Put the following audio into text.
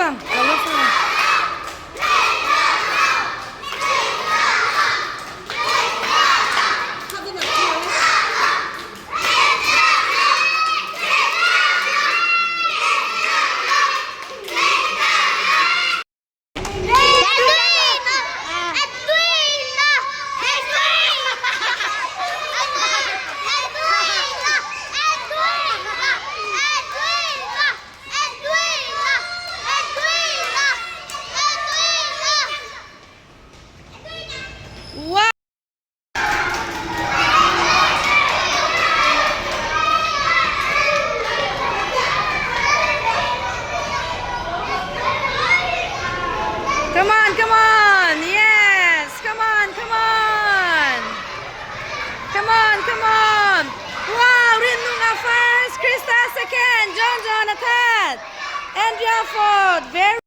ang, lo la fang ang. Wow! Come on, come on! Yes! Come on, come on! Come on, come on! Wow! Rinnunga first, Krista second, John John a third, Andrea fourth. Very.